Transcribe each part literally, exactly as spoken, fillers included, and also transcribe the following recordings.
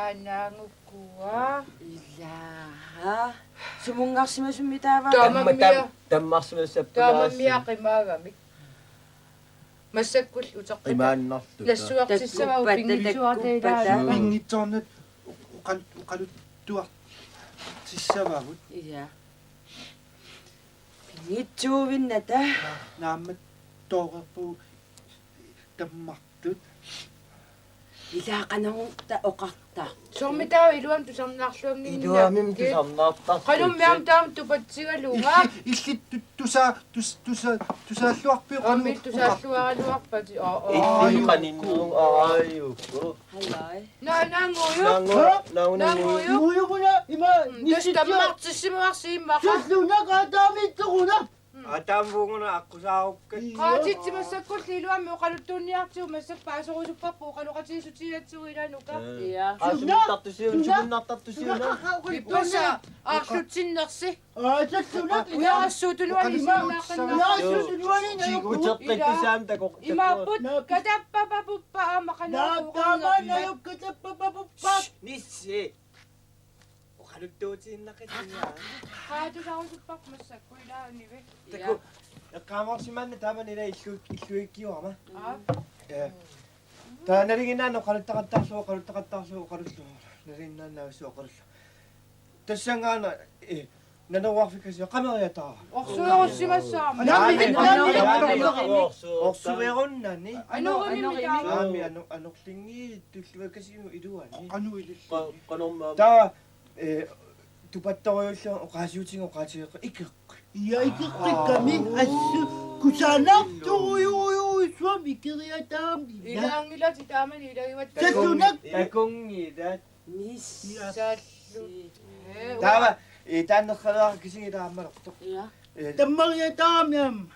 Anaangukkua. Ilaa. Sumunngarsimasummi taava? Taamammia. Tam-, tammarsimassappat. Taamammia qimaagamik. Massakkullu uteqqita. Imaannarluta. Nassuartissavagut. Takkuppat, pinngitsuarta takkuppat. Ilaa. Pinngitsoornata oqal-, oqaluttuartissavagut. Ilaa. Pinngitsuuvinnata. Naammattoorpu tammartut. Ilaa, qanorta oqarta. Soormi taava iluamik tusarnaarluannginnakku? Iluamik tusarnaartarput. Qanormi aamma taama tupatsigaluga? Illit, illit tu-, tusa-, tus-, tusa-, tusaalluarpiuk? Aamma tusaalluaraluarpasi. Aa, aa. Illit qaninnerup aajuku. Halløj. Naa, naannguujuk. Naanngu-, naanngu-, naannguujuk. Naannguujuk una ima. Mm, tassa nissitsiaq. Tammartissimavarsi immaqa. Sulluuna qaataamiittoruna. Aataam vuunguna aqqusaarukkat. Ii. Qaatitsimassakkut iluamik oqaluttuunniartigu massakkut paasorusupparput oqaloqatigiissutigigatsigu ilaa Nuka. Ee. Ii. Qaasunnartartusiuna, suna, sumunnartartusiuna. Suna, qa-, qa-, ippassaq aarlutsinnersi. Aa, sassuuna. Ujarassuutunuani oqaluttuunniartigu. Ujarassuutunuani. Uteqqittusaam takoq. Imaapput, naa, katappapapuppa aamma qanoq. Naa, taama, naa, katappapapuppa. Shh, nissi. Oqaluttuutiinnaqissinga. Qaatusaarusupparput massakkut ilaa Nivi. Taku, eqqaamarsimaanna taamani ilaa illu-, illuikkiuarama. Aa. Ee. Taava nalinginnaanni oqaluttaqattaarlugu, oqaluttaqattaarlugu, oqalullugu. Nalinginnaannavissuaq oqalullugu. Tassanngaannaq, ee, naneruarfikkasio qameriataara. Orsuerussimassaaq. Naamik, naamik, naamik. Orsuerunnani. Anorimik. Anorimik. Naamik, ano-, anorlinngiit tulluakkasimu iluani. Qanoq ilillugu. Qa-, qanormaa. Taava, ee, tupattorujullunga oqaasiutiga oqaatigeqqi ikeqqi. Ii, ikeqqikkami assut kusanartorujussuarmik ikeriataarami. Ilaanngilaq taamani ilagivaat. Sassuunak. Takunngilat. Nissallu. Taava, ee, taanna qalaara kisigilaammalortoq. Ii. Ee, tammariataarami aamma.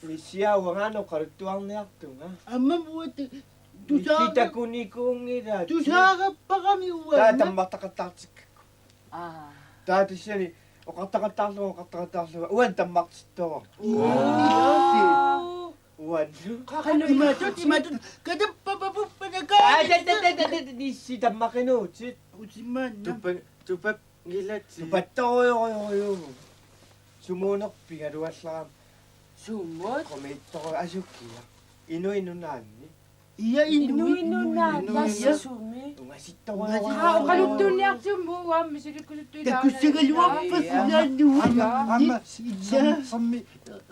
Nissiaa uangaana oqaluttuarniartunga. Aamma uanga tu-, tusaara-, takunikuunngilaat. Tusaarapparami uanga. Taava tammartaqattaartikkakku. Aa. Taava tassani oqartaqattaarlugu, oqartaqattaarlugu. Uanga tammartittoq. Ii. Uanlu. Qanoq imatut, imatut. Katappapapuppa nakaa. Aa, ta, ta, ta, ta, ta, nissi tammaqinuutit. Usimaanna. Tupa-, tupa-, Ngilati. Tupattorujorujorujuu. Sumuunerpigaluallarama. Sumut? Qumiittoru asukia. Inuit Nunaanni. Ii, Inuit Nunaanni. Inuit Nunaanni. Inuit. Sumi? Ungasittorujorujuu. Aa, oqaluttuunniartigu uanga misilikkusuttuilaarnani. Takussagaluarpassi. Ii. Ilaanni uanga. Aamma, aamma, ii, sam-, sammi,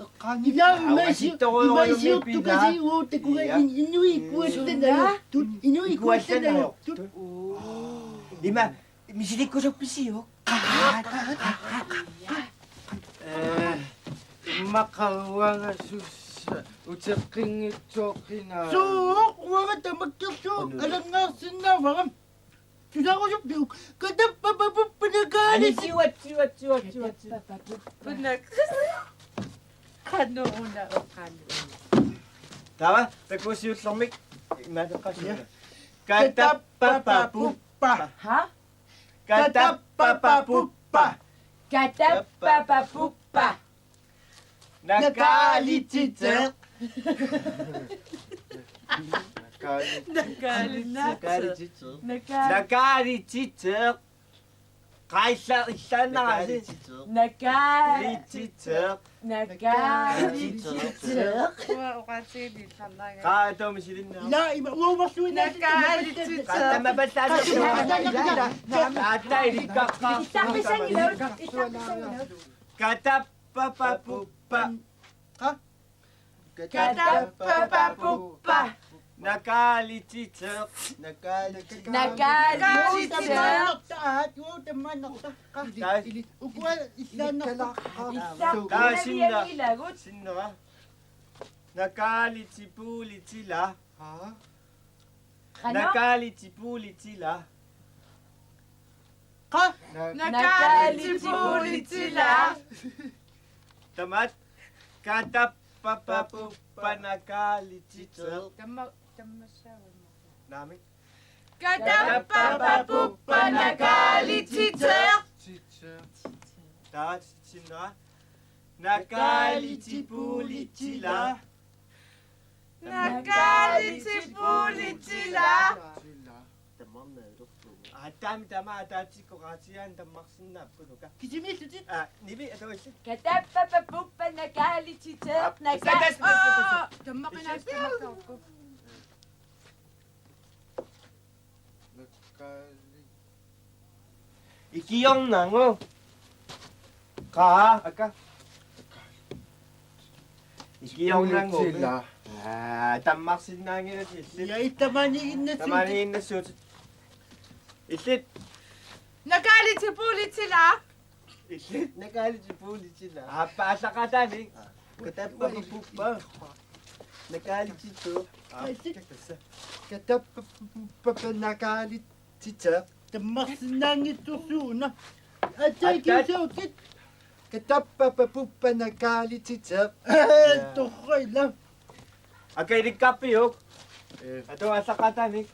eqqaani. Ilaa, aa, ima isi-, ungasittorujorujuu ima isiortukasi pila. Uu, takuga. Ii. In-, inuit ikuallanajortut. Inuit ikuallanajortut. Ikuallanajortut. Oo. Ima Misilikkusuppisiuk? Ee, immaqa uanga sussa uteqqinngitsoorpara. Suu, uanga tamakkerlugu alanngaarsinnaavara. Tusarusuppiuk? Katappapapuppa nakaali. Ani siuat, siuat, siuat, siuat, siuat. Katappapapuppa nak-, qanoruna oqaluuna. Taava, takusiullermik imaaleqqaassuunga. Katappapapuppa. Ha? Katappapapuppa. Katappapapuppa. Nakalititeq. Nakalititeq. Nakalititeq. Nakalititeq. Qaa illa-, illaannarasi. Nakalititeq. Nakalititeq. Nakalititeq. Uanga oqaatigineq illarnaanga. Qaa atoomi silinnaa. Ilaa ima uagumarsuinaa. Nakalititeq. Qaa tamapallaasoq. Aatsaat ilikkarpaa. Illarpissanngilaq. Illarpissanngilaq. Katappapapuppa. Qa? Katappapapuppa. Nakalititeq. Nakalititeq. Nakalititeq. Uu, tamaannarta. Uu, tamaannarta. Qa? Taava. Ukua illaannarta. Taava sinna. Sinnera. Nakalitipulitila. Haa? Qanoq? Nakalitipulitila. Qa? Na-, nakalitipulitila. Tamaat. Katappapapuppa nakalititeq. Tamma-, tammassaavamma. Naamik. Katappapapuppa nakalititeq. Titeq. Taava sinnera. Nakalitipulitila. Nakalitipulitila. Tila. Tamarmi atorlugu. Aatsaammi tamaat ataatsikkut qaatigaanni tammarsinnaapput, Nuka. Kisimiillutit? Aa, nivi atoilli. Katappapapuppa nakaalititeq. Aa, nakaa-, tassa, tassa, tassa. Aa, tammaqinaas, tammaqarukku. Nakaali-. Ikiornangu. Qaa, aka. Ikiornangu. Puulitila. Aa, tammarsinnaanngilatit. Ja, tamaaniiginnassuutit. Tamaaniiginnassuutit. Illit. Nakaalitip puulitila. Illit. Nakaalitip puulitila. Aappa, aallaqaataani. Katappapapuppa nakaalititeq. Aa, tassa. Katappapapuppa nakaalititeq. Tammarsinnaanngitsorsuuna. Aatsaat. Aatsaat. Kiusaukit. Katappapapuppa nakaalititeq. Torrila. Aka, ilikkarpiuk? Ee. Atu aallaqaataani.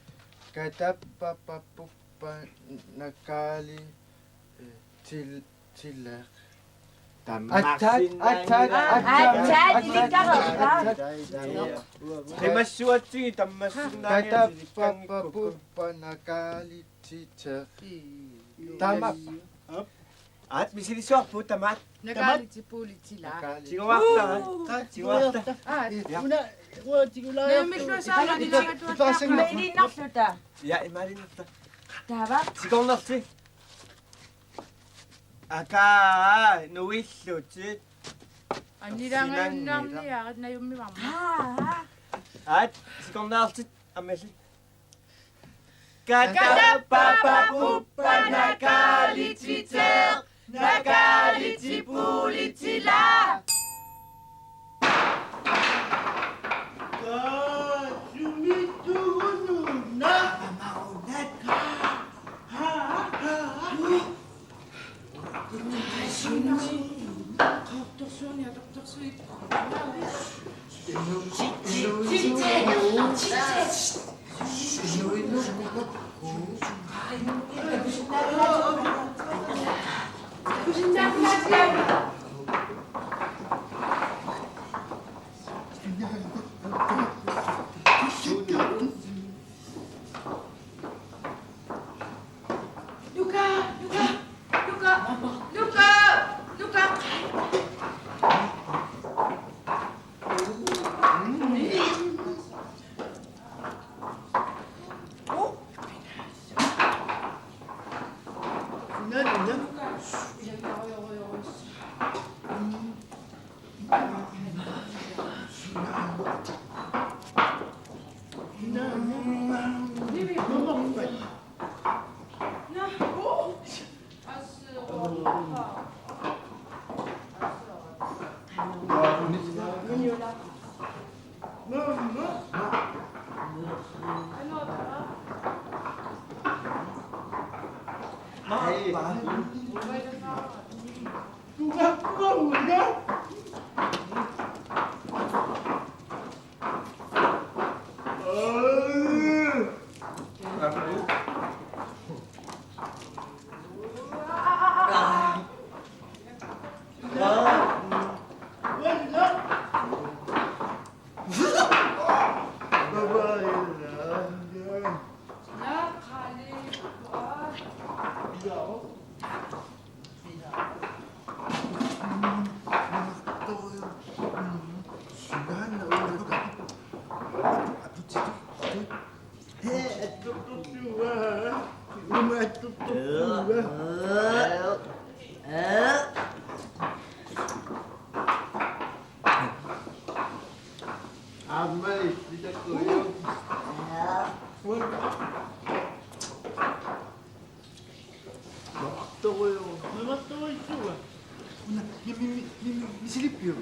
Katappapapuppa nakaali-, ee, til-, tileq. Aatsaat, aatsaat, aatsaat, aatsaat, aatsaat, ilikkarpaa. Aatsaat. Qimassuatsigit tammarsinnaanngilatit. Katappapapuppa nakaalititeq. Taama. Aap, misilissuarput tamaat. Nakaalitip puulitila. Nakaali-. Tiguarta. Uu. Tiguarta. Aa. Ja. Una, una tigulaarta. Naamilluasaama. Ipa-, ipa-, ipa-, ipa-, imaaliinnarluta. Ja, imaaliinnarluta. Taava. Sikornersi. Aka, nuillutit. Annilaangalunnarniarit najummivarma. Aa. Aat, sikornersi. Aamma illit. Katappapapuppa nakaalititeq, nakaalitip puulitila. Kaa, sumiittugut una? Aamma una. Kaa. Haa, haa. Nuka, Nuka, Nuka, Nuka, Nuka. Aamma illit takkuiuk. Una, mi, mi, mi, mi, misilippiuk?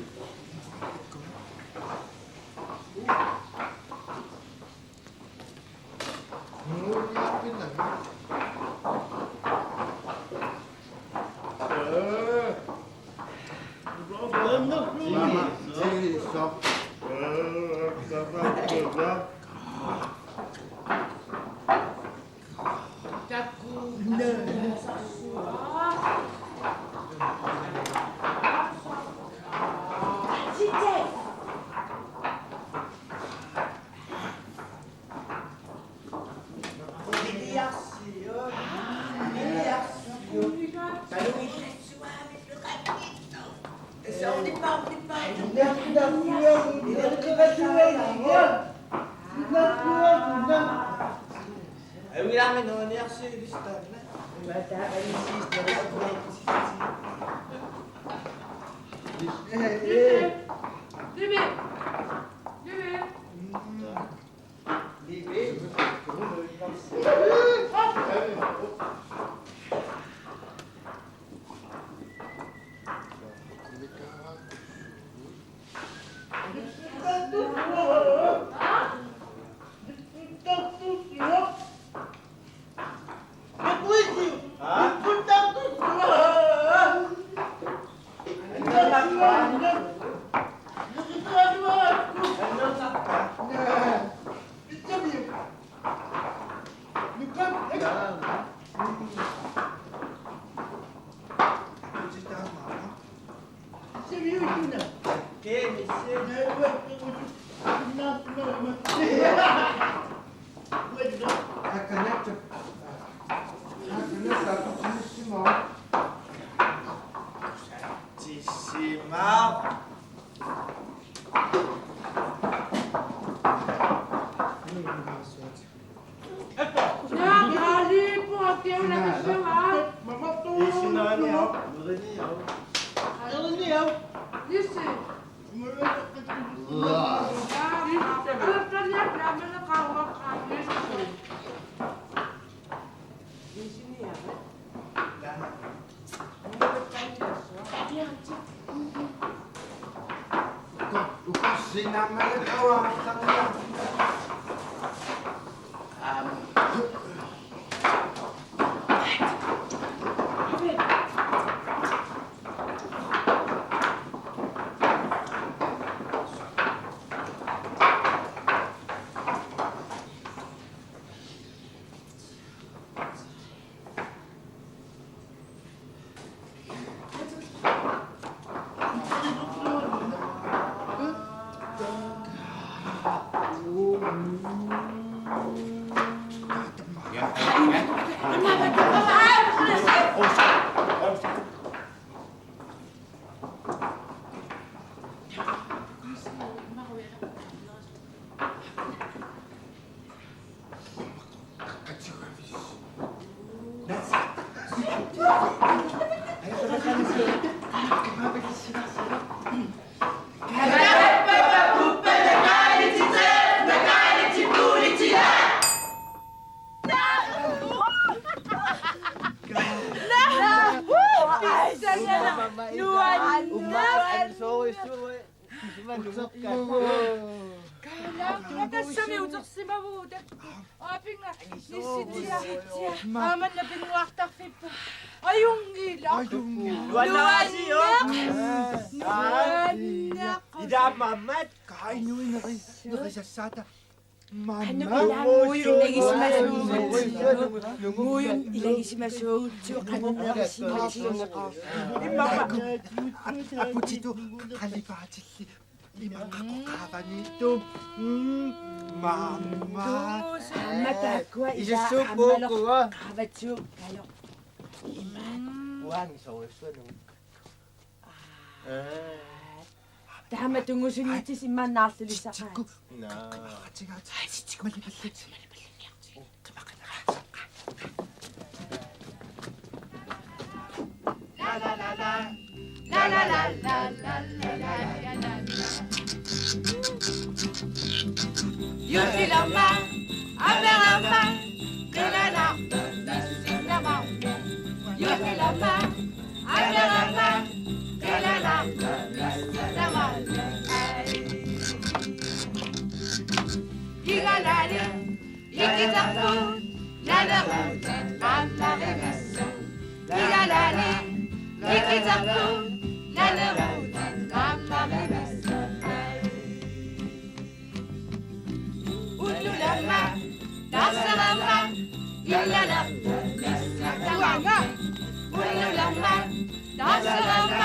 Tassami utersimavugut. Aapinga nissitsiaq. Aamma napinnguartarfippoq. Ajunngilaq. Ajunngilaq. Nuanneq. Nuanneq. Nuanneq. Ida mammat. Kai nui neri, nerisassaata. Mamma. Anna ila muujun ilagisimasuugut. Muujun ilagisimasuugut. Suuqannerisimasoq. Imma. Aputitu qalipaatilli. Immaqaqqaavaniittup. Mm. Mamma. Aamma taakkua ila isussuup aammalu puukua. Qaavatsigu kalo. Imaat. Uangi soorsuanut. Aa. Taama tungusunitsi immaannaarlulisaqaat. Naa. Ai, sitsikku mali mali. Igalali ikitarput naleruutit qaammarivissuit. Igalali ikitarput naleruutit qaammarivissuit. Unnulerma taasserama illalerma missakkama. Unnulerma taasserama